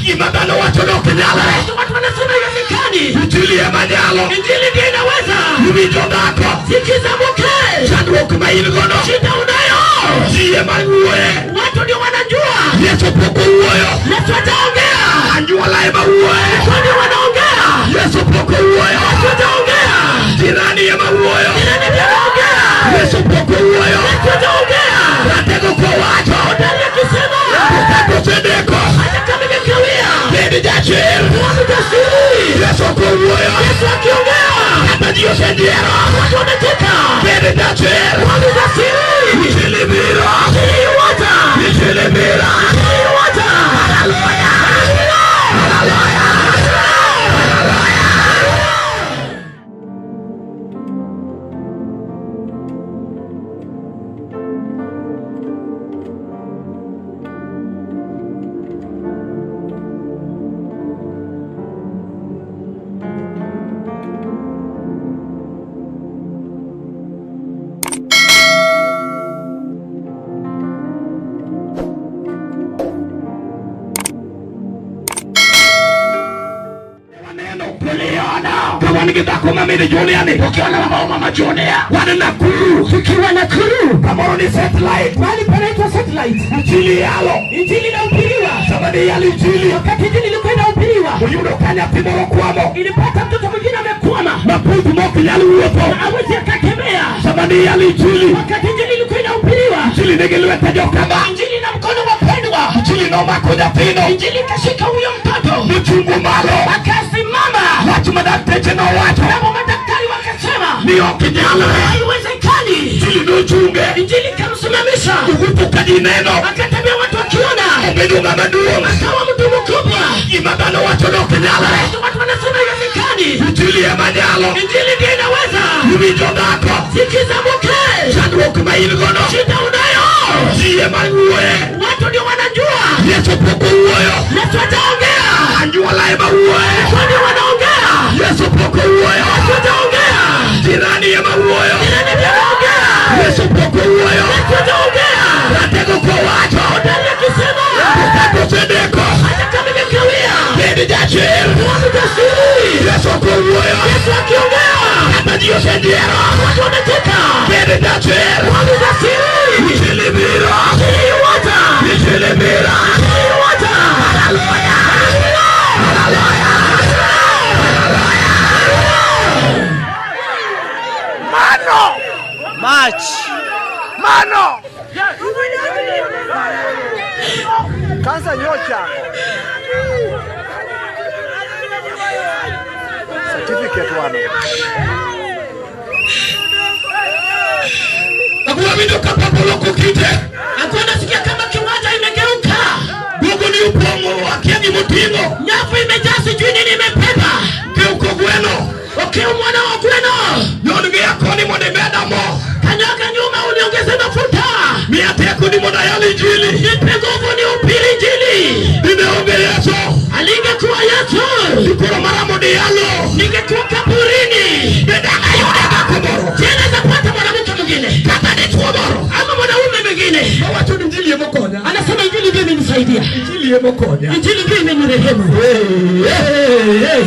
Gima dhano wacho ni ok nyalre. Watu wanasema haiwezekani. Injili ema nyalo. Injili ndio inaweza. Iwinjo dhako. Sikiza mke, Chandruok ma in godo. Shida unayo, Ji ema wuoye. Watu ndio wanajua. Yesu pok owuoyo. Yesu ataongea. Anyuola ema wuoye. Watu ndio wanaongea. Yesu pok owuoyo. Yesu ataongea. Jirani ema wuoyo. Jirani ndio anaongea. Yesu pok owuoyo. Yesu ataongea. Ratego kowacho. Hodari akisema. Kaka osedeko. Hata kama imekawia. Bed jachir. Kuwa mjasiri. Yesu ok owuoyo. Yesu akiongea. Kata ji osenyiero. Watu wamecheka. Bed jachir. Kuwa mjasiri. Injili biro. Injili iwaja. Injili biro. Injili iwaja. Haleluya. Haleluya. Ka wan gi dhako ma min Julia ni. Ukiona mama wa mama Julia. Wan Nakuru. Tukiwa Nakuru. Kamoro ni satellite. Mahali panaitwa satellite. Injili yalo. Injili inahubiriwa. Sama ne yalo injili. Wakati injili ilikuwa inahubiriwa. Oyudo ka nyathi moro kwamo. Ilipata mtoto mwingine amekwama. Ma puth mok nyal wuotho. Na hawezi akatembea. Sama ne yalo injili. Wakati injili ilikuwa inahubiriwa. Injili nigi lwete jokama. Injili na mkono wapendwa. Injili nomako nyathino. Injili ikashika huyo mtoto. Mochungo malo. Akasimama. Wach ma dakteche nowacho. Nao madaktari wakasema. Ni ok nyalre. Haiwezekani. Injili nochunge. Injili ikamsimamisha. Owuotho ka ji neno. Akatembea watu wakiona. Obedo ng'ama duong'. Akawa mtu mkubwa. Gima dhano wacho ni ok nyalre. Watu wanasema haiwezekani. Injili ema nyalo. Injili ndio inaweza. Iwinjo dhako. Sikiza mke. Chandruok ma in godo. Shida unayo. Ji ema wuoye. Watu ndio wanajua. Yesu pok owuoyo. Yesu ataongea. Anyuola ema wuoye. Watu ndio wanaongea. Yesu pok owuoyo. Yesu ataongea. Jirani ema wuoyo. Jirani ndio anaongea. Yesu pok owuoyo. Yesu ataongea. Ratego kowacho. Hodari akisema. Kaka osedeko. Hata kama imekawia. Bed jachir. Kuwa mjasiri. Yesu ok owuoyo. Yesu akiongea. Kata ji osenyiero. Watu wamecheka. Bed jachir. Kuwa mjasiri. Injili biro. Injili iwaja. Injili biro. Injili iwaja. Haleluya. Haleluya. Mano! March. Mano! Kansa nyochango. Certificate wano. Nakuwa winjo ka pap oloko kite. Hakuwa nasikia kama kiwanja imegeuka. Gogo ni opong'o akia gimoting'o. Nyavu imejaa sijui nini imebeba. Keuko gweno. Okeo mwana wa gweno. Nyon ng'iya koni mondo imeda mo. Kanyaga nyuma uniongeze mafuta. Miya teko ni mondo ayal injili. Nipe nguvu nihubiri injili. Dine onge Yesu. Alingekuwa Yesu. Dikoro mara mondo iyalo. Ningekuwa kaburini. Bende ang' ayude dhako moro. Je, naweza pata mwanamke mwingine? Kata dichuo moro. Ama mwanaume mwingine? Mawacho ni injili emokonya. Anasema injili ndio imenisaidia. Injili emokonya. Injili ndio imenirehemu.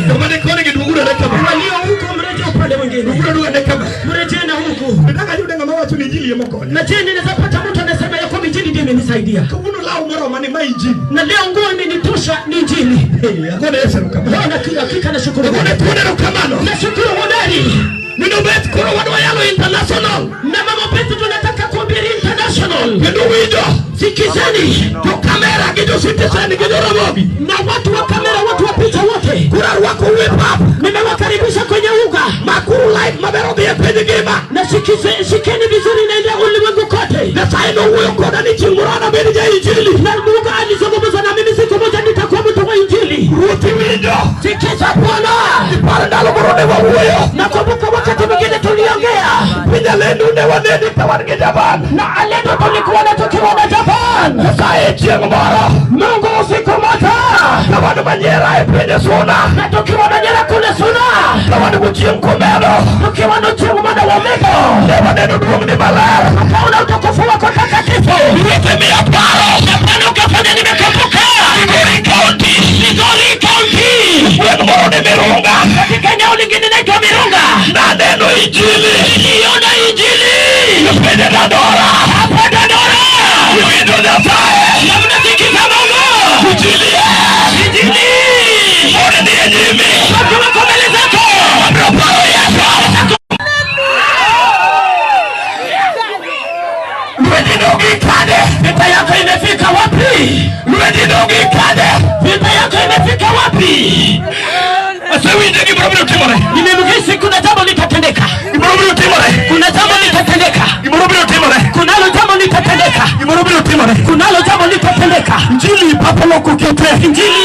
Joma ni koni gi duoguru ane kama. Walio huko mrejee upande mwingine. Duoguru duogo ane kama. Mrejee na huku. Bende ang' ayude ng'ama wacho ni injili emokonya. Na je, ninaweza pata mtu anasema ya kwamba injili ndio imenisaidia. Kawuono law moroma ni ma injili. Na leo nguo imenitosha ni injili. Agone Yesu erokamano. Leo na hakika nashukuru. Agone thuon erokamano. Nashukuru hodari. Mino bet koro wadwa yalo international. Na mama Beth tunataka kuhubiri international. Kendo winjo. Sikizeni. Jo kamera gi jo citizen gi jo Ramogi. Na watu wa kamera, watu wa picha wote. Koro arwako u e pap. Nimewakaribisha kwenye uga. Makuru live maber odhi e piny ngima. Na shikeni vizuri naenda ulimwengu kote. Nyasaye nowuoyo koda ni chieng' moro anabed ja injili. Na Mungu alizungumza na mimi siku moja nitakuwa mtu wa injili. Ruoth iwinjo. Sikiza Bwana. Iparo ndalo moro ne wawuoyo. Nakumbuka wakati mwingine tuliongea. Piny Alendo ne waneni ka wan gi Japan. Na Alendo tulikuwa na tukiwa na Japan. Nyasaye chieng' moro. Mungu usiku moja. Ka wan Manyera e piny Suna. Na tukiwa Manyera kule Suna. Ka wan gochieng' Komedo. Tukiwa na chieng' mana Wamego. Ne waneno duong'ni maler. Tukaona utukufu wako takatifu. Ruoth emiya paro. Na Bwana ukafanya nimekumbuka. Migori County. Migori lingine linaitwa Mirunga. Naneno injili. Niliona injili Penye Dandora. hapa Dandora, Iwinjo Nyasaye. na mnasikiza Mungu. Injili. Injili Mondo dhi e nyimi. watu wako mbele zako. Wabiro paro Yesu. Lweti dong' ikade. Vita yako imefika wapi? Lweti dong' ikade. Vita yako imefika wapi? Asewinjo gimoro biro timore. Nimemhisi kuna jambo litatendeka, Gimoro biro timore. kuna jambo litatendeka, Gimoro biro timore. kunalo jambo litatendeka, Gimoro biro timore. kunalo jambo litatendeka. Injili papolo kokete. Injili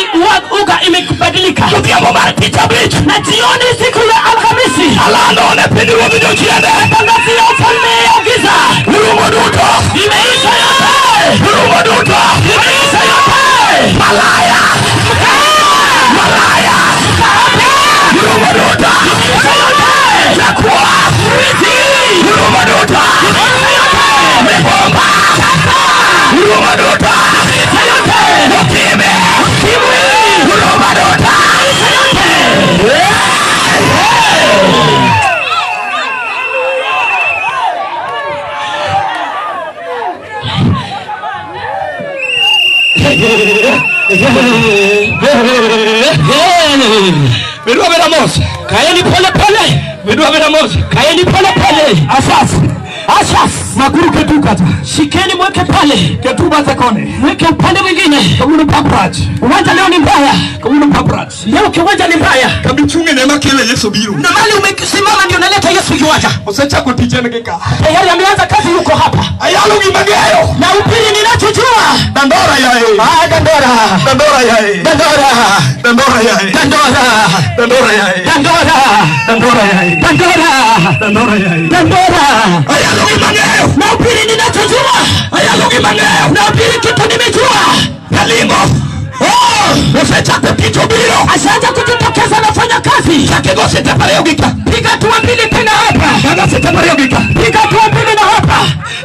uga imebadilika. Odhiambo mar tich abich. Na jioni siku ya Alhamisi Alando ne pinyruodh jochiende. tangazia ufalme ya giza Rumo duto. imeisha yote, Rumo duto. imeisha yote. Malaya. Malaya. Rumo duto. Imeisha yote. Chakua. Rumo duto. Imeisha yote. Migomba. Rumo duto. Imeisha yote. Ukimwi. Rumo duto. Imeisha yote. Bedwa beda mos. Kaeni pole pole, Bedwa beda mos. kaeni pole pole. Asas. Asas, Makuru ketu kata. shikeni mweke pale, Ketu bathe koni. mweke upande mwingine. Kawuono pap rach. Uwanja leo ni mbaya, Kawuono pap rach. leo kiwanja ni mbaya, Kama ichung'e ne makele Yesu biro. na mali umesimama ndio unaleta Yesu kiwanja. Osechako tije gi ka. Tayari ameanza kazi huko hapa, Ayalo gima ng'eyo. na upili ninachojua. Dandora yae. Ah, Dandora, Dandora yae. Dandora, Dandora yae. Dandora, Dandora yae. Dandora, Dandora yae. Dandora, Dandora yae. Dandora. Ayalo gima ng'eyo. Na upili ninachojua, Ayalo gima ng'eyo. na upili kitu nimejua. Kalimo. Oh, Osechako tich obiro. ashaanza kujitokeza, nafanya kazi. Chak igo sete ariyo gi ka. Piga hatua mbili tena hapa, Gaga sete ariyo gi ka. piga hatua mbili na hapa,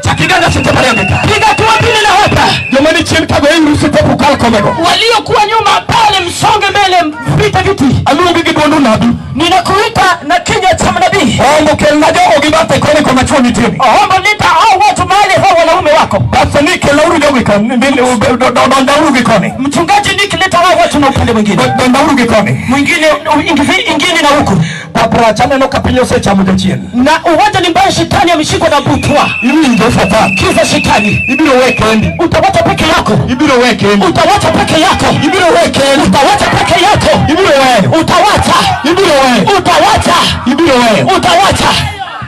Chak igaga sete ariyo gi ka. piga hatua mbili na hapa. Joma ni chien ka goeuru sete ukal komego. Waliokuwa nyuma pale, msonge mbele, mpite viti. Aluongi gi duond unabi. Ninakuita na kinywa cha mnabii. Rombo kelna jogo gi bathe koni koma chwo nitie ni. Omba leta hao watu mahali hao wanaume wako. Pastor Nick kelauru jogi koni. Dondauru gi koni. Mchungaji Nick, leta hao watu na upande mwingine, Dondauru gi koni. mwingine ingine na huku. Pap rach aneno ka piny osechamo jachien. Na uwanja ni mbaya, shetani ameshikwa na butwa. Iwinjo Satan. Kiza shetani, Ibiro we kendi. utawacha peke yako, Ibiro we kendi. utawacha peke yako, Ibiro we kendi. utawacha peke yako, Ibiro weyo. utawacha, Ibiro weyo. utawacha, Ibiro weyo. utawacha.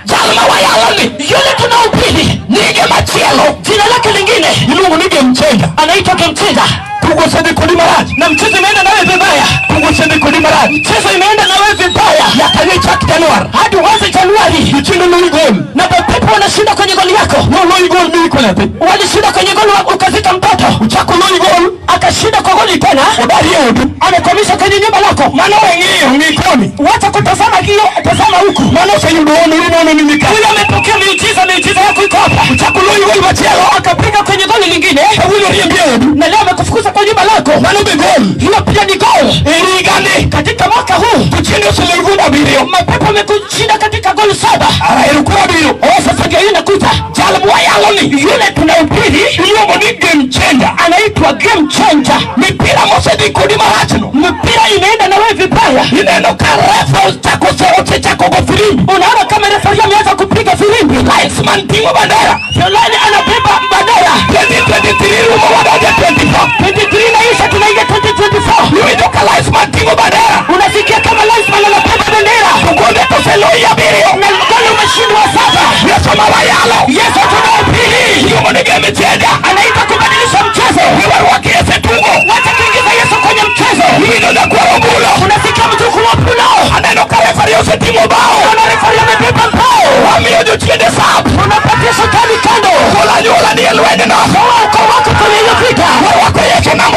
Jal ma wayalo ni Yule tunahubiri nyinge machielo jina lake lingine iluongo ni game changer. anaitwa game changer, Tugo osedhi kodi marach. na mchezo imeenda nawe vibaya, Tugo osedhi kodi marach. mchezo imeenda nawe vibaya Nyaka ne chak Januar. hadi uanze Januari Jochiende loyi gol. na mapepo wanashinda kwenye goli yako, Noloyi gol miiko nyathi. walishinda kwenye goli ukazika mtoto, Ochako loyi gol. akashinda kwa goli tena, Odari e odi. amekwamisha kwenye nyumba lako. Mano we ng'iyo ng'i koni. Wacha kutazama hiyo, tazama huku. Mano oseyudo hono inono ni mika. Huyu amepokea miujiza, miujiza yako iko hapa. Ochako loyi gol machielo. Akapiga kwenye goli lingine, Kawuono riembi e odi. na leo amekufukuza kwa nyumba lako. Mano be gol. Hiyo pia ni goli. E higani. Katika mwaka huu Jochiende oseloyi gol abiriyo. mapepo amekushinda katika goli 7. Ara ero koro abiriyo. Oh, sasa ndio hii inakuja. Jal mwayalo ni Yule tunahubiri iluongo ni game changer. anaitwa game changer. Mipira mosedhi kodi marachno. Mpira imeenda na wewe vibaya, Ineno ka refa ochako osechako go firimbi. unaona kama refa ameanza kupiga firimbi, Linesman ting'o bandera. fulani anabeba bendera. 2023 rumo wadonjo 24. 23 inaisha, tunaingia 2024. Iwinjo ka linesman ting'o bandera. Unasikia kama linesman anabeba bendera To gonde to oseloyi abiriyo. na goli umeshindwa 7. Yesu ma wayalo. Yesu tunahubiri Iluongo ni game changer. anaita kubadilisha mchezo. We warwak Yesu e tugo. Wacha kuingiza Yesu kwenye mchezo. Iwinjo nyakwar Obulo. Unasikia mjukuu wa Pulo, Aneno ka refari oseting'o bao. unaona refari amebeba mbao, Wamiyo jochiende sap. unapatia shetani kando. Gol anyuola ni e lwenyno. Toa ukoo wako kwenye hiyo vita. Warwako Yesu nang'o?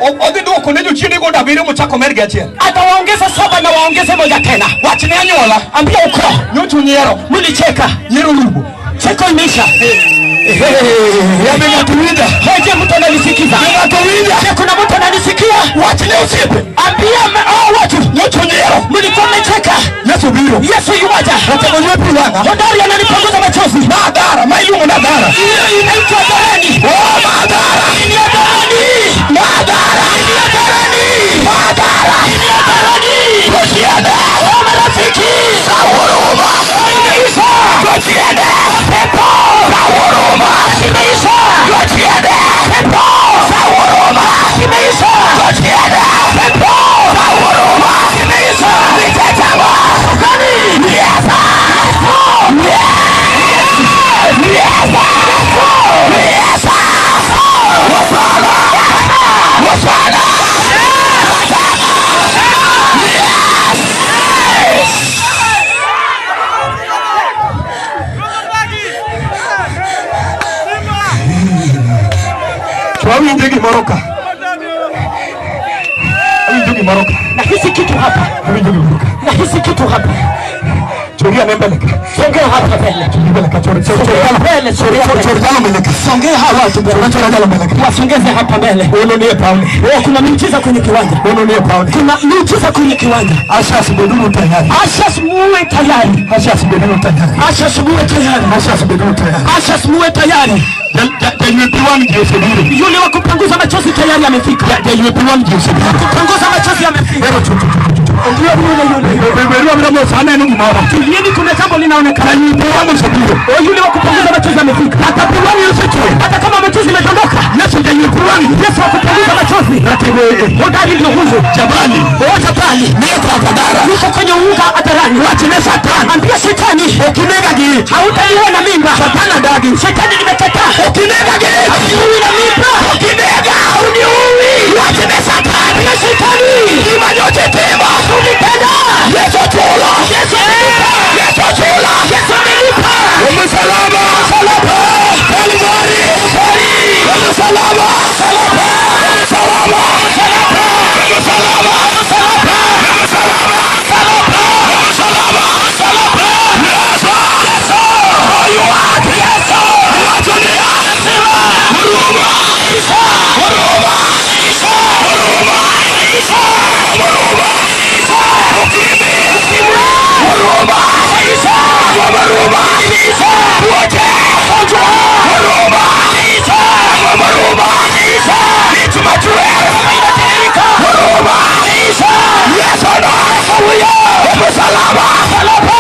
Odhi duoko ne jochiende go abiriyo mochako med gi achiel. Atawaongeza 7 na waongeze 1 tena. Wach ne anyuola. Ambia ukoo. Nyocha unyiero. Mlicheka. Nyiero orumo. Cheko imeisha. Yaani ng'ato winja. Je, mtu ananisikiza? Ng'ato winja. Je, kuna mtu ananisikia? Wach ne osiepe. Ambia watu. Nyocha unyiero. Mlikuwa mmecheka. Yesu biro. Yesu yuaja. Ratego ywe pi wang'a. Hodari ananipanguza machozi. Madhara, ma iluongo nadhara. Hiyo inaitwa hadharani. Oh, madhara. Ni hadharani. Madhara. Ni hadharani. Madhara. Ni hadharani. Jochiende. Oh, marafiki. Za huruma. Imeisha. Jochiende. Pepo. Za huruma. Imeisha. Jochiende. Pepo. Za huruma. Imeisha. Jochiende. Pepo. Za huruma. Imeisha. Niketangwa. Sukani. Yes. Yes. Yes. Yes. Hosana. Hosana. Awinjo gimoro ka. Awinjo gimoro ka. Nahisi kitu hapa. Awinjo gimoro ka. Nahisi kitu hapa. Choria ne mbele ka. Songea hapa mbele. Choria mbele ka. Choria mbele. Choria mbele. Mbele ka. Songea hawa watu mbele. Choria mbele ka. Wasongeze hapa mbele. Ono ni pauni. Oh, kuna miujiza kwenye kiwanja. Ono ni pauni. Kuna miujiza kwenye kiwanja. Ashas beduru tayari. Ashas muwe tayari. Ashas beduru tayari. Ashas muwe tayari. Ashas beduru tayari. Ashas muwe tayari. Yule wa kupanguza machozi tayari amefika. Kupanguza machozi amefika. Ndio yule yule. Tulieni, kuna jambo linaonekana. Yule wa kupanguza machozi amefika. Hata kama machozi imedondoka. Yesu wa kupanguza machozi. Hodari ndio huyo. Jabali. Oh, jabali. Yuko kwenye unga hadharani. Ambia shetani, hautaliwa na mimba. Shetani, nimekataa. Hauniui na mimba. Hauniui. Ambia shetani, unipenda. Yesu amenipa. Yesu amenipa. Msalaba. Msalaba. Kalvari. Msalaba. Msalaba. Msalaba. Msalaba. Msalaba. Msalaba. Msalaba. Msalaba. Msalaba. Msalaba. Yesu. Yesu. Ayuak. Yesu. Watulia. Sema. Huruma. Isa. Huruma. Isa. Huruma. Isa. Huruma. Isa. Ukimwi. Ukimwi. Huruma. Isa. Huruma. Isa. Wote. Gonjwa. Huruma. Isa. Huruma. Isa. Nitumachue. Inatiririka. Huruma. Isa. Yesu no. Huyo. Msalaba. Msalaba.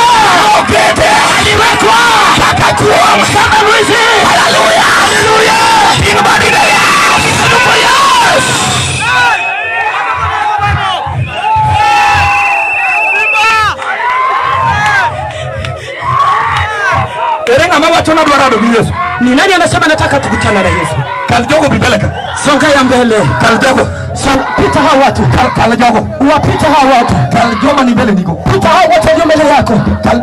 Okete. Aliwekwa. Kaka kuom. Kama mwizi. Haleluya. Haleluya. Inubadi na Yes. Ere ng'ama wacho nadwa rado gi Yesu? Ni nani anasema nataka tukutana na Yesu? Kal jogo bi mbele ka. Songa mbele. Kal jogo. Pita hawa watu. Kal jogo. Wapita hawa watu. Kal joma ni mbele niko. Pita hawa watu walio mbele yako.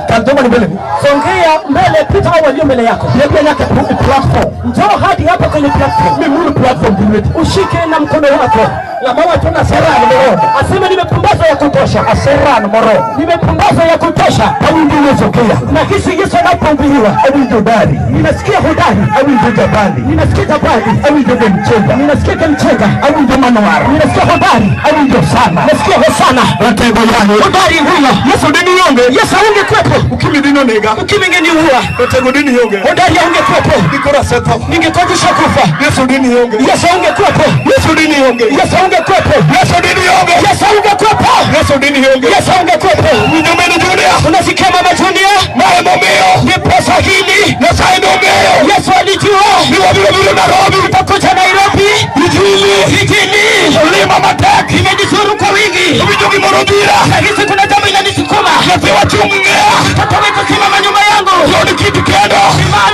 Kal joma ni mbele ni. Songea mbele, pita hawa walio mbele yako. Yeye yake platform. Njoo hadi hapa kwenye platform. Mimi mulu platform bilweti. Ushike na mkono wako. Ng'ama wacho na aseran moromo. Asema nimepumbazwa ya kutosha. Aseran moromo. Nimepumbazwa ya kutosha. Awinjo Yesu kia. Nahisi Yesu anapohubiriwa. Awinjo dari. Ninasikia hodari. Awinjo jabali. Ninasikia jabali. Awinjo gemchenga. Ninasikia gemchenga. Awinjo manwar. Ninasikia hodari. Awinjo sana. Nasikia hosana. Ratego yange. Hodari huyo. Yesu dini onge. Yesu ungekuwepo. Ukimwi dino nega. Ukimwi ingeniua. Ratego dini onge. Hodari ungekuwepo. Dikoro asetho. Ningekuwa nishakufa. Yesu dini onge. Yesu ungekuwepo. Yesu dini onge. Yesu ungekuwepo. Yesu dini onge. Yesu ungekuwepo. Yesu dini onge. Yesu ungekuwepo. Winjo meni Junior. Unasikia mama Junior? Mae momiyo. Ndiposa hili Nyasaye nong'eyo. Yesu alijua Ni wabiro biro Nairobi. utakuja Nairobi. Injili. Injili Olima matek. imenizuru kwa wingi. Awinjo gimoro bira. Nahisi kuna jambo inanisukuma. Nyathi wachung' ng'eya. Mtoto wetu simama nyuma yangu. Yud kit kendo.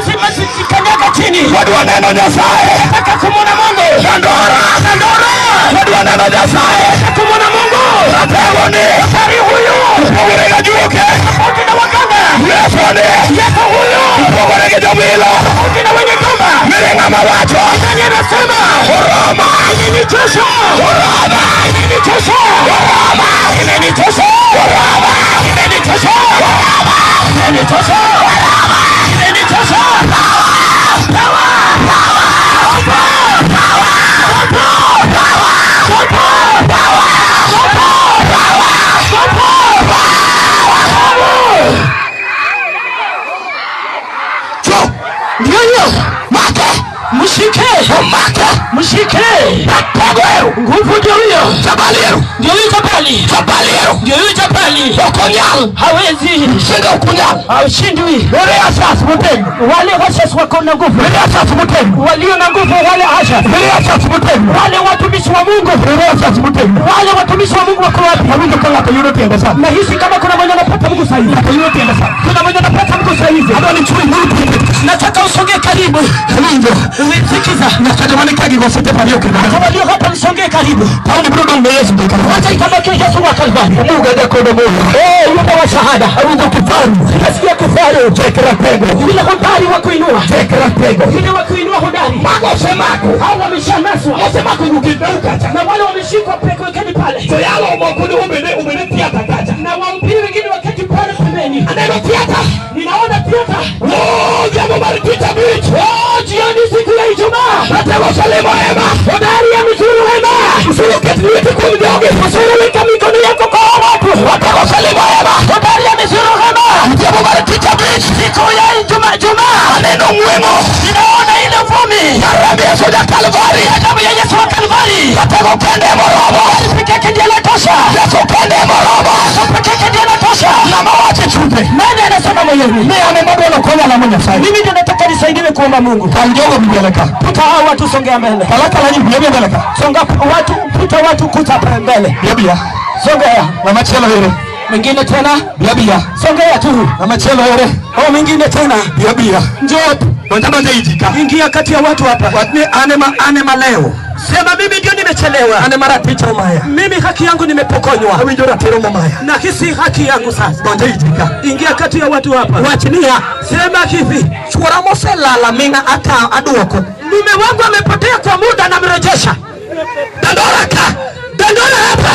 Simanzi kanyaga chini. Wadwa neno Nyasaye. Nataka kumwona Mungu. Dandora. Dandora. Wadwa neno Nyasaye. Nataka kumwona Mungu. Ratego ni. Daktari huyu. Opogore gi ajuoke. Tofauti na waganga. Yesu ni. Yesu huyu. Opogore gi jomilo. Tofauti na wenye goma. Mere ng'ama wacho. Nani anasema? Oroma. Imenitosha. Imenitosha. Huruma Imenitosha. Huruma Imenitosha. Huruma Imenitosha. Huruma Imenitosha. Huruma Imenitosha. Power! Power! Power! Power! Power! Power! Power! Ndio hiyo. Make! Mshike. Make! Mshike. Ratego! Nguvu ndio hiyo. Jabaliero! Ndio hiyo jabali. Jabaliero! Ndio hiyo jabali. Okonyal! Hawezi. Shinga okunyal! Haushindwi. Wale asas mutego! Wale washas wako na nguvu. Wale asas mutego! Walio na nguvu wale asha. Wale asas mutego! Wale watumishi wa Mungu. Wale asas mutego! Wale watumishi wa Mungu wako wapi? Awinjo ka ng'ato yudo tiende sani. Nahisi kama kuna mwenye anapata Mungu sahihi. Ng'ato yudo tiende sani. Kuna mwenye anapata Mungu sahihi. Adwa ni chwe yudo tiende. Nataka usongee karibu. Awinjo. Sikiza. Nyaka joma ni ka gigo sete pariyo kendo. Hata walio hapa msongee karibu. Taoni biro dong' ne Yesu mbele kanyo. Wacha itabaki Yesu wa Kalvari. Omuga jakodo moyo. Yupo wa shahada. Awinjo kifaru. Nasikia kifaru. Tek ratego. Yule hodari wa kuinua. Tek ratego. Yule wa kuinua hodari. Mago osemako. Hao wameshanaswa. Osemako nyuki kacha. Na wale wameshikwa wekeni pale. To yalo moko ni umene theatre kacha. Na wahubiri wengine waketi pale pembeni. Aneno theatre. Ninaona theatre. Oh, jambo mar tich abich. Oh, jioni siku ya Ijumaa. Ratego oselimo hema. Hodari ya mizuru hema. Usuru ket lweti kuom jogi. Usuru weka mikono yako kwa watu. Ratego oselimo hema. Hodari ya mizuru hema. Jambo mar tich abich. Siku ya Ijumaa. Jumaa. Aneno ng'weng'o. Ninaona ile vumbi. Damu ya Yesu ya Kalvari. Damu ya Yesu wa Kalvari. Ratego kende moromo. Peke yake ndiye anatosha. Yesu kende moromo. Yesu peke yake ndiye anatosha. Ng'ama wacho chunye. Nani anasema moyoni? Ni an ema adwaro konya lamo Nyasaye. Mimi ndio nataka nisaidiwe kuomba Mungu. Kal jogo bi mbele ka. Puta hao watu songea mbele. Kal akala ji bi mbele ka. Songa watu, puta watu kuta mbele. Bi abiya. Songea. Ng'ama chielo ere. Mwingine tena. Bi abiya. Songea tu. Ng'ama chielo ere. Oh, mwingine tena. Bi abiya. Njoo. Donja donja iji ka. Ingia kati ya watu hapa. Wach ni an ema an ema lewo. Sema mimi ndio nimechelewa. An ema ratich omaya. Mimi haki yangu nimepokonywa. Awinjo ratiro momaya. Nahisi haki yangu sasa. Donja iji ka. Ingia kati ya watu hapa. Wach niya. Sema hivi. Chuora moselala ming'a ata aduoko. Mume wangu amepotea kwa muda namrejesha. Dandora ka. Dandora hapa.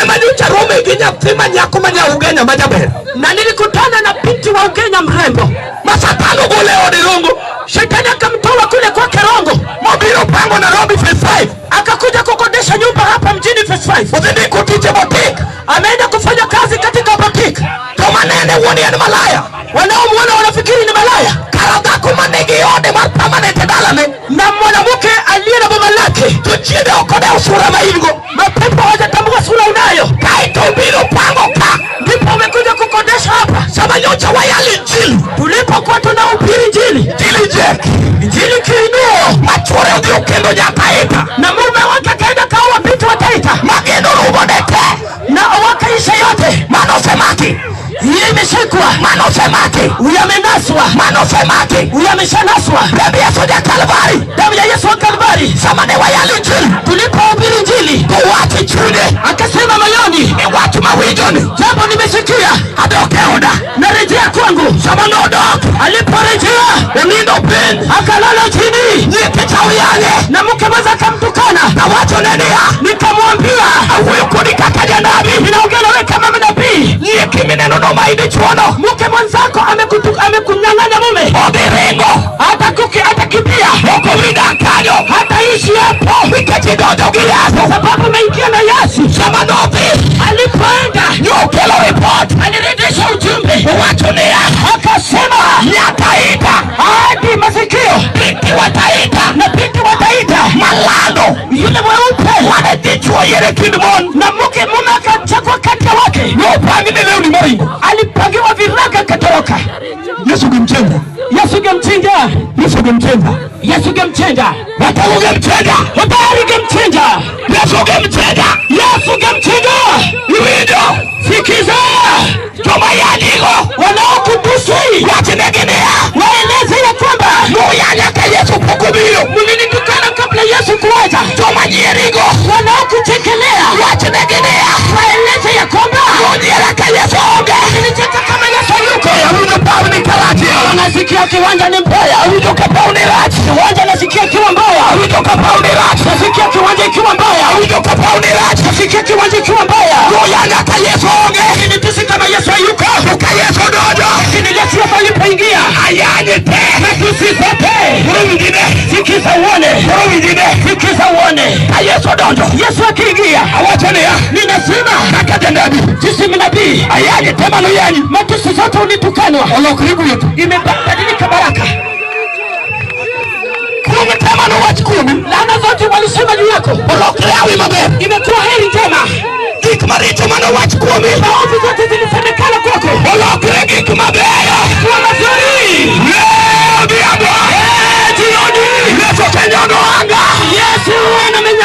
Ema nyocha rome gi nyathi ma nyako ma nya Ugenya ma jaber. Na nilikutana na binti wa Ugenya mrembo. Ma Satan ogole e ode Rongo. Shetani akamtoa kule kwake Rongo. Mobiro pango Nairobi phase 5. Akakuja kukodesha nyumba hapa mjini phase 5. Odhi ndiko tije boutique. Ameenda kufanya kazi katika boutique. Joma nene wuoni en malaya. Wanaomuona wanafikiri ni malaya. Kara dhako manigi ode mar permanent e dalane. Na mwanamke aliye na boma lake. Jochiende ok odew sura ma in go. Mapepo hawajatambua sura unayo. Kaeto obiro pango ka. Ndipo umekuja kukodesha hapa. Sama nyocha wayalo injili. Tulipokuwa tunahubiri injili. Injili jek. Injili kiinuo. Ma chuore odhi okendo nya Taita. Na mume wake akaenda kaoa binti wa Taita. Mageno rumo ne te. Na wakaisha yote. Mano osemaki. Hii imeshikwa. Mano osemaki. Huyu amenaswa. Mano osemaki. Huyu ameshanaswa. Damu ya Yesu ya Kalvari. Damu ya Yesu wa Kalvari. Sama ne wayalo injili. Tulipohubiri injili. To wach e chunye. Akasema moyoni. Ni wach mawinjoni. Jambo nimesikia. Adok e oda. Narejea kwangu. Sama nodok. Aliporejea. Onindo piny. Akalala chini. Nyithicha oyanye. Na mke mwenza akamtukana. Nawachone niya. Nikamwambia. Awuoyo kodi kaka janabi. Ninaongea nawe kama nabii. Nyieki mineno no ma idichuono. Mke mwenzako amekunyang'anya mume. Odhi ringo. Atakimbia. Ok obi dak kanyo. Hataishi hapo. Nikech idonjo gi Yesu. Kwa sababu umeingia na Yesu. Sama nodhi. Alipoenda. Nokelo ripot. Alirudisha ujumbe. Owacho niya. Akasema. Nya Taita. Hadi masikio. Binti wa Taita. Na binti wa Taita. Malando. Yule mweupe. Mane dhi chuo yiere kind mon. Na mke mume akachagua kati ya wake. Nopangi ne lewni moringo. Alipangiwa virago akatoroka. Yesu gemchenja. Yesu gemchinja. Yesu gemchenja. Yesu gemchinja. Ratego gemchenja. Hodari gemchinja. Yesu gemchenja. Yesu gemchinja. Iwinjo. Sikiza. Joma yanyigo. Wanaokutusi. Wachnegi niya. Waeleze ya kwamba Nuyanya ka Yesu pok obiro. mlinitukana kabla Yesu kuja. Joma nyierigo. Wanaokuchekelea. Wachnegi niya. Waeleze ya kwamba Nunyiera ka Yesu onge. mlinicheka kama Yesu hayuko. Awinjo paw ni karach. Nasikia kiwanja ni mbaya. Awinjo ka paw ni rach. Kiwanja nasikia kiwa mbaya. Awinjo ka paw ni rach. Nasikia kiwanja ikiwa mbaya. pauni rach. Kufikia kiwanja ikiwa mbaya. Uyanya ka Yesu onge. Lakini tusi kama Yesu hayuko. Ka Yesu donjo. Lakini Yesu hapa alipoingia. Ayanye te. Matusi zote. Mwingine. Sikiza uone. Mwingine. Sikiza uone. Ka Yesu donjo. Yesu akiingia. Awacho niya. Ninasema. Kaka janabi. Sisi mnabii. Ayanye te mano yanyi. Matusi zote ulitukanwa. Olokrigu yetu. Imebadilika baraka. Laana zote walisema juu yako. Olokreawi maber. Imekuwa heri njema. Gik maricho mano wach kuomi. Maovu zote zilisemekana kwako. Olokre gik mabeyo. Kuwa mazuri. Leo odhiambo. Jioni. Yesu osenyono anga. Yesu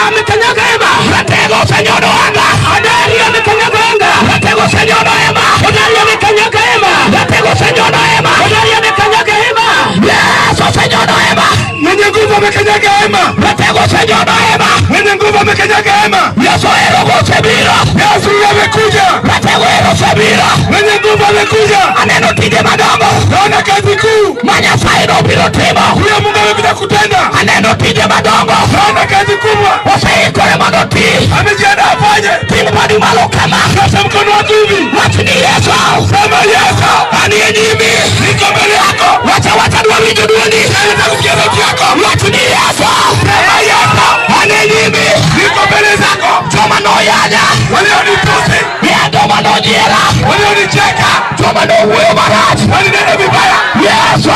amekanyaga hema. Ratego osenyono anga. Hodari amekanyaga anga. Ratego osenyono hema. Hodari amekanyaga hema. Ratego osenyono hema. Hodari amekanyaga hema. Yesu osenyono hema. Mwenye nguvu amekanyaga hema. Ratego osenyono hema. Mwenye nguvu amekanyaga hema. Yesu ero osebiro. Yesu amekuja. Ratego ero osebiro. Mwenye nguvu amekuja. Aneno tije madongo. Naona kazi kuu. Ma Nyasaye nobiro timo. Huyo Mungu amekuja kutenda. Aneno tije madongo. Naona kazi kubwa. Oseikore mondo oti. Amejiandaa afanye. Ting badi malo kama. Nyosha mkono wako hivi. Wach ni Yesu. Sema Yesu. Anie nyimi. Niko mbele yako. Wacha wacha dwa winjo dwondi. Nataka kusikia sauti yako. Wach ni Yesu. Sema Yesu. Anie nyimi. Niko mbele zako. Joma noyanya. Walionitusi. Joma nonyiera. Walionicheka. Joma nowuoyo marach. Walinena vibaya. Yesu.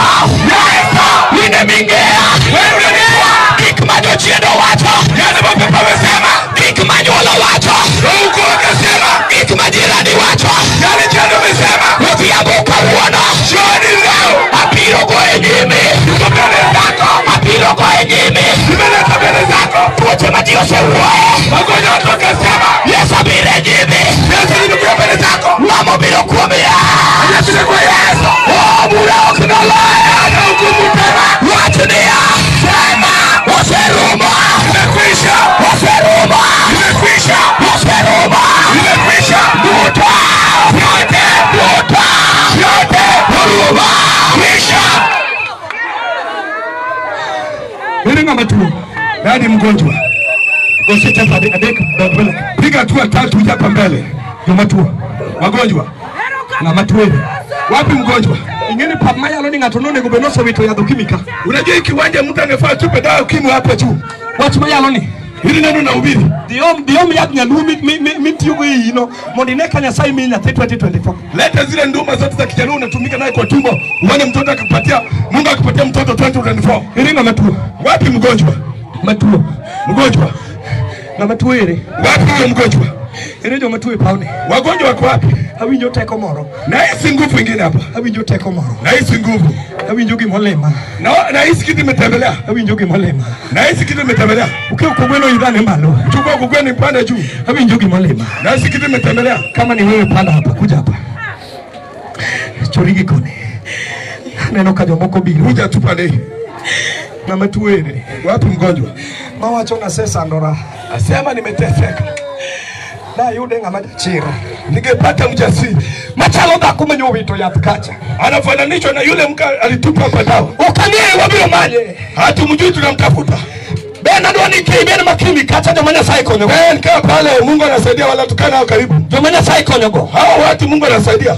Yesu. In eming'eya. Wewe unanijua. Gik ma jochiende owacho. Yale mapepo wamesema. Gik ma nyuol owacho. Huko wakasema. Gik ma jirani wacho. Yale jirani wamesema. Odhiambo kawuono. Jioni leo. Abiro go e nyimi. Niko mbele zako. Abiro go e nyimi. Nimeleta mbele zako. Tuoche ma ji osewuoye. Magonjwa watu wakasema. Yesu abiro e nyimi. Yesu nimekuja mbele zako. Ng'ama obiro kuom Yesu ni kwa Yesu. Oh, bura ok noloya. Hana hukumu tena. Wach niya. Sema. Oserumo. Imekwisha. Oserumo. Imekwisha. Oserumo. Imekwisha. Duto. Yote. Duto. Yote. Orumo. Kwisha. Ere ng'ama tuo? Nani mgonjwa? Go step adek dog mbele. Piga hatua tatu uje hapa mbele. Joma tuo. Wagonjwa. Ng'ama tuo. Wapi mgonjwa? Ingeni pap mayalo ni ng'ato nonego bed nosewito yadh ukimwi ka. Unajua hii kiwanja mtu angefaa tupe dawa ukimwi hapo juu. Wach mayalo ni Hili neno nahubiri. Dhiom yadh nyaluo mitiyogo e ino mondo ine ka Nyasaye miyi nyathi 2024. Leta zile nduma zote za Kijaluo unatumika naye kwa tumbo. Uone mtoto akipatia, Mungu akipatia mtoto 2024. Ere ng'ama tuo? Wapi mgonjwa? Matuo. Mgonjwa. Ng'ama tuo ere? Wapi huyo mgonjwa? Ere joma tuo e pawni? Wagonjwa wako wapi? Awinjo teko moro. Nahisi nguvu ingine hapa. Awinjo teko moro. Nahisi nguvu. Awinjo gimolema. Na nahisi kitu imetembelea. Awinjo gimolema. Nahisi kitu imetembelea. Ukiwa kugweno idhane malo. Chukua kugweno ipande juu. Awinjo gimolema. Nahisi kitu imetembelea. Kama ni wewe panda hapa, kuja hapa. Chorigi koni. Neno ka jomoko biro. Kuja tu pande hii. Ng'ama tuo ere? Wapi mgonjwa? Mawacho nasesandora. Asema nimeteseka. Dayude ng'ama jachir. Ningepata mjasiri. Machalo dhako manyowito yath kacha. Anafananishwa na yule mka alitupa kwa dawa. Ok ang'eyo wabiro manye. Hatumjui tunamtafuta. Ben adwa ni ben makini kacha joma Nyasaye konyogo. Ben kaa pale Mungu anasaidia wala tukana nao karibu. Joma Nyasaye konyogo. Hao watu Mungu anasaidia.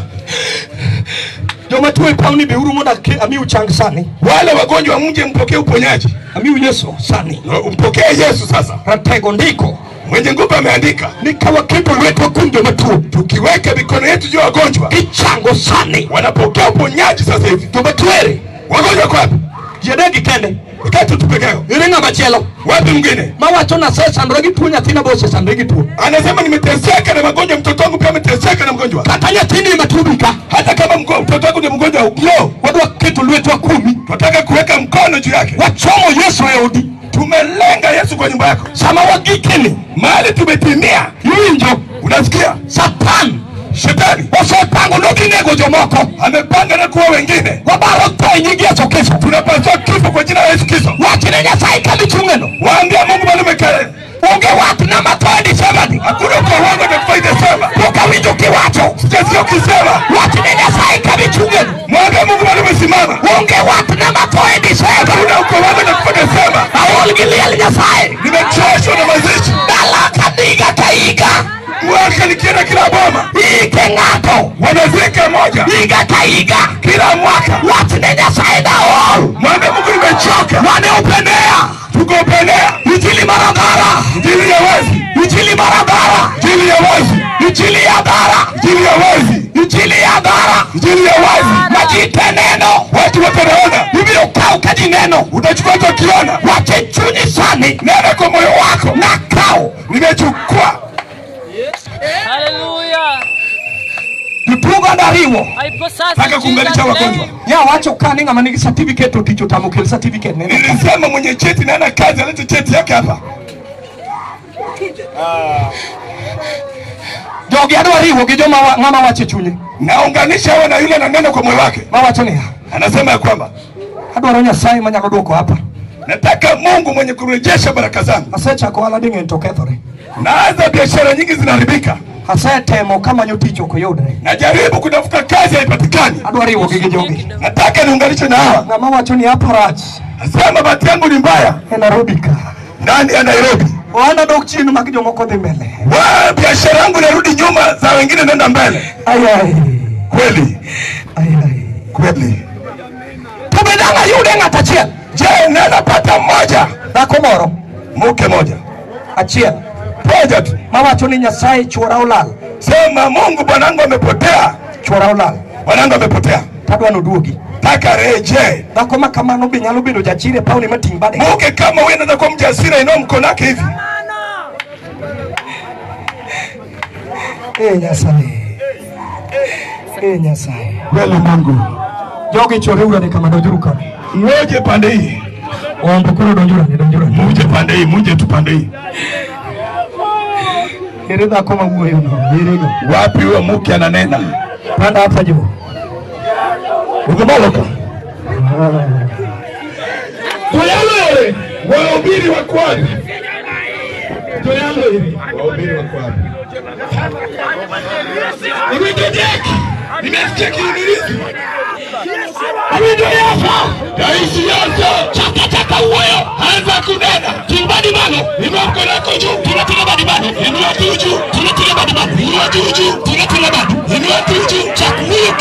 Joma tuo e pawni biuru mondo amiu chang sani. Wale wagonjwa mje mpokee uponyaji. Amiu Yesu sani. Mpokee Yesu sasa. Ratego ndiko. Mwenye nguvu ameandika. Ni kawaketo lwetwa kuom joma tuo. Tukiweka mikono yetu juu ya wagonjwa. Gichango sani. Wanapokea uponyaji sasa hivi. Joma tuo ere? Wagonjwa wako wapi? Ji adek gi kende. Watatu tu peke yao. Ere ng'ama chielo? Wapi mwingine? Mawacho nasesandora gi tuo nyathina be osesandore gi tuo. Anasema nimeteseka na magonjwa, mtoto wangu pia ameteseka na mgonjwa. Kata nyathini ema tuo ka. Hata kama mtoto wangu ni mgonjwa, no. Wadwa keto lwetwa kuomi. Tunataka kuweka mkono juu yake. Wachomo Yesu e odi. Tumelenga Yesu kwa nyumba yako. Sama wagikeni. Mahali tumetimia. Iwinjo. Unasikia? Satan. Shetani osepango noginego jomoko. Amepanga na kuwa wengine. Wabaro tho e nying Yesu Kristo. Tunapasua kifo kwa jina la Yesu Kristo. Wachne Nyasaye kamichung'eno. Waambia Mungu mahali umekaa. Onge watna matho e Disemba ni. Hakuna ukoo wangu atakufa Disemba. Pok awinjo kiwacho. Sijasikia ukisema. Wachne Nyasaye kamichung'eno. Mwambie Mungu mahali umesimama. Onge watna matho e Disemba. Hakuna ukoo wangu atakufa Disemba. Aol gi liel Nyasaye. Nimechoshwa na mazishi. Dala kaniga moro. Wanazika moja. Higa ka higa. Kila mwaka. Wach ne Nyasaye naol. Mwambie Mungu nimechoka. Wane upenea. Tuko upenea. Injili maradhara. Injili ya wazi. Injili maradhara. Injili ya wazi. Injili ya dhara. Injili ya wazi. Injili ya dhara. Injili ya wazi. Majite neno. Watu wote wanaona. Hivi ukao kaji neno. Utachukua hata ukiona. Wache chunyi sani. Nena kwa moyo wako. Na kao. Nimechukua. Hallelujah. Jutugo ndariwo. I possess Taka in kuunganisha Jesus' wagonjwa. name. Ya wacho ka ni ng'ama nigi certificate oticho tamo kel certificate neno. Nilisema mwenye cheti na ana kazi alete cheti yake hapa. Jogi adwa riwo gi joma ng'ama wacho chunye. Naunganisha hawa na yule na neno kwa moyo wake. Mawacho niya. Anasema ya kwamba Adwaro Nyasaye manyalo duoko hapa. nataka Mungu mwenye kurejesha baraka zangu. Asechako ohala ding'eny to kethore. Naanza biashara nyingi zinaharibika. Asetemo kamanyo tich ok yudre. Najaribu kutafuta kazi haipatikani. Adwa riwo gi jogi. Nataka niunganishe na hawa. Ng'ama wacho ni hapa rach. Nasema bahati yangu ni mbaya. E Nairobi ka. Ndani ya Nairobi. Ohanda dok chien mag jomoko dhi mbele. Wa biashara yangu inarudi nyuma, za wengine nenda mbele. Ai ai. Kweli, Ai ai. kweli. To be dang' ayude ng'at achiel. Je, naweza pata mmoja? Dhako moro Mke moja. achiel Moja tu. mawacho ni Nyasaye chuora olal. Sema Mungu bwanangu amepotea. Chuora olal. Bwanangu amepotea. Tadwa noduogi. Taka reje. Dhako ma kamano be nyalo bedo jachir e pawni mating' bade. Mke kama huyu anaweza kuwa mjasiri, inua mkono wake hivi. Eh Nyasaye. Eh Nyasaye. Kweli Mungu. Jogi chore kama donjuru koni. Muje pande hii. Ombo koro donjurane donjurane. Muje pande hii, muje tu pande hii. Ere dhako ma wuoyo no, ere go. Wapi huyo mke ananena? Panda hapa juu. Ukibaloka. Toyalo wahubiri wako wapi? Toyalo hivi. Wahubiri wako wapi? Nimesikia Jack. Nimesikia kiinilizi. Awinjo Yafa. Taishi Yafa. Chaka chaka wuoyo. Anza kunena. Ting' badi malo. Inua mkono wako juu. Tinga tinga badi malo. Inua tu juu. Tinga tinga badi malo. Inua tu juu. Tinga tinga badi. Inua tu juu. Chak wuoyo